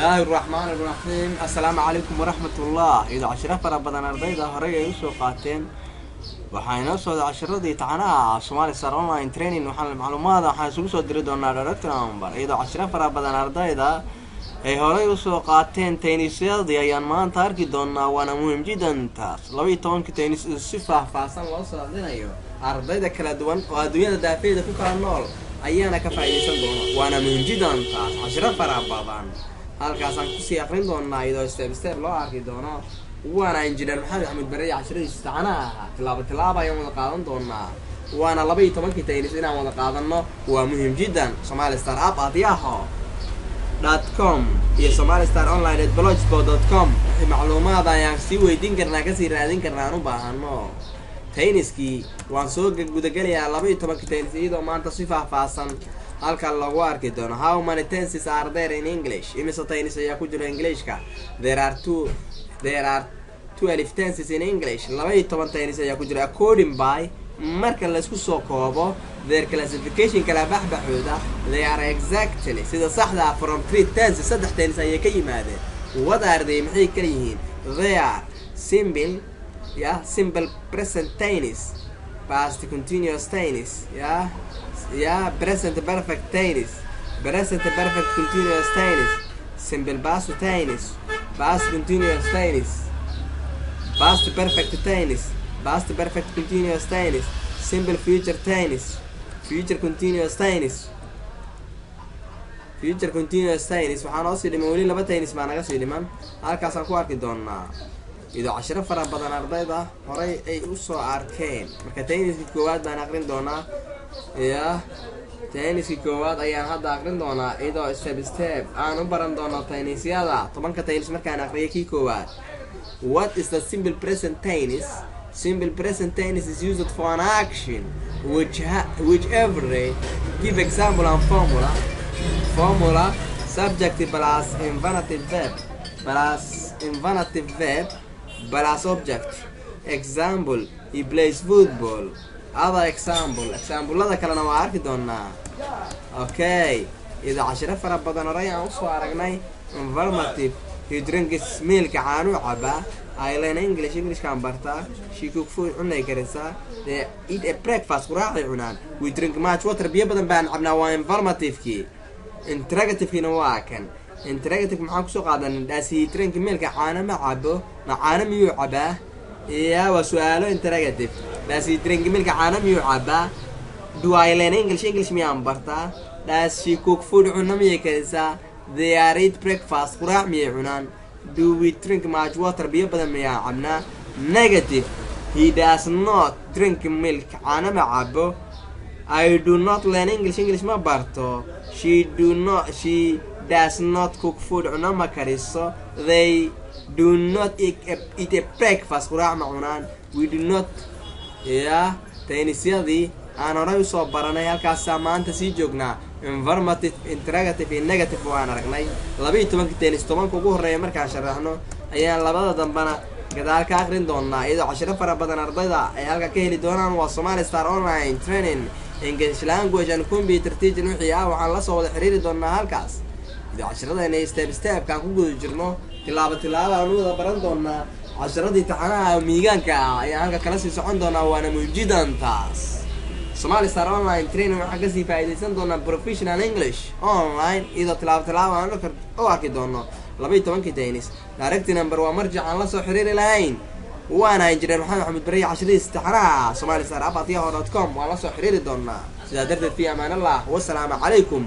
Bismillaahi raxmaani raxiim. Assalaamu calaykum waraxmatullah. Iyadoo cashiro fara badan ardayda horey ay usoo qaateen, waxaa inoo socda cashiradii taxanaha Somali Star Online Training. Waxaan macluumaada waxaan isugu soo diri doonaa direct number. Iyadoo cashiro fara badan ardayda ay horey usoo qaateen, tense-yadii ayaan maanta arki doonaa, waana muhiim jiddan taas. 12-ka tense si faahfaahsan loo socdinayo, ardayda kala duwan oo adduunyada daafeeda ku kala nool ayaana ka faa'iidaysan doona, waana muhiim jiddan taas. Cashiro fara badan halkaasaan kusii akrin doonaa, iyadoo step step loo arki doono. Waana Injineer Maxamed Axmed Bare. Casharadiisa tacanaha ahaa tilaabo tilaaba ayaan wada qaadan doonaa, waana 12-kii tense inaan wada qaadano waa muhiim jiddan. Somali Star app at yahoo.com iyo somalistar online@blogspot.com wixii macluumaad ayaan sii weydiin karnaa, kasii raadin karnaa aan u baahano. Tense-kii waan soo gudagelayaa, 12-kii tense, iyadoo maanta si faahfaahsan halkan lagu arki doono. How many tenses are there in English? Imise tense ayaa ku jira Englishka? There are 12 tenses in English. 12 tense ayaa ku jira. According by, marka laisku soo koobo, their classification, kala baxbaxooda, they are exactly, sida saxda ah, from three tenses, saddex tense ayay ka yimaadeen. What are they? Maxay kala yihiin? They are simple, yeah, simple present tense, past continuous tense, yeah, present perfect tense, present perfect continuous tense, simple past tense, past continuous tense, past perfect tense, past perfect continuous tense, simple future tense, future continuous tense, future continuous tense. Waxaa noo sii dhiman weli laba tense baa naga sii dhiman, halkaasaan ku arki doonaa, iyadoo cashiro fara badan ardayda horay ay usoo arkeen. Marka tense-kii koowaad baan aqrin doonaa. Ya, tense-kii koowaad ayaan hadda aqrin doonaa, iyadoo step step aan u baran doono tense-yada. 10-ka tense markaan aqriyo kii koowaad. What is the simple present tense? Simple present tense is used for an action which every. Give example and formula. Formula: subject plus infinitive verb plus infinitive verb plus object. Example: he plays football. Other example, examplada kalena waa arki doonaa. Okay, ida cashiro fara badan horay aan usoo aragnay. Informative: he drinks milk, caanuu cabaa. I learn English, Englishkaan bartaa. She cook food, cunay karisaa. They eat a breakfast, quraacday cunaan. We drink much water, biyo badan baan cabnaa. Waa informativekii. Interrogativekina waa kan. Interrogative maxaan kusoo qaadanay? Does he drink milk? Caano ma cabo? Ma caano miyuu cabaa? Ya, waa su-aalo interrogative. Does he drink milk? Caano miyuu cabaa? Do I learn English? English miyaan bartaa? Does she cook food? Cunno miyay karisaa? They are eat breakfast, quraac miyay cunaan? Do we drink much water? Biyo badan miyaa cabnaa? Negative: he does not drink milk, caano ma cabo. I do not learn English, English ma barto. She do not, she does not cook food, cunno ma kariso. They do not eat a breakfast, quraac ma cunaan. We do not. Ya, tense-yadii aan horay usoo baranay halkaasaa maanta sii joognaa. Informative, interrogative iyo negative waan aragnay. 12-ka tense, 10-ka ugu horreeya markaan sharaxno ayaan labada dambana gadaal ka akrin doonaa, iyadoo cashiro fara badan ardayda ay halka ka heli doonaan. Waa Somali Star Online Training English Language and Computer Teaching. Wixii ah waxaan lasoo wada xiriiri doonaa halkaas, iyadoo cashiradayna step stepkaan ku guda jirno, tilaabo tilaabo aan u wada baran doonaa. Cashiradii taxanaha miigaanka ah ayaan halka kala sii socon doonaa, waana mujidan taas. Somali Star Online Training waxaan kasii faa'iidaysan doonaa professional English online, iyadoo tilaabo tilaabo aan u arki doono 12-kii tense. Direct number waa marjac aan lasoo xiriiri lahayn, waana Injineer Maxamed Axmed Beriya. Casharadiis taxanaha Somali Star app at yahoo.com waan lasoo xiriiri doonaa. Sidaa darteed, fi amaan Allah, wasalaamu calaykum.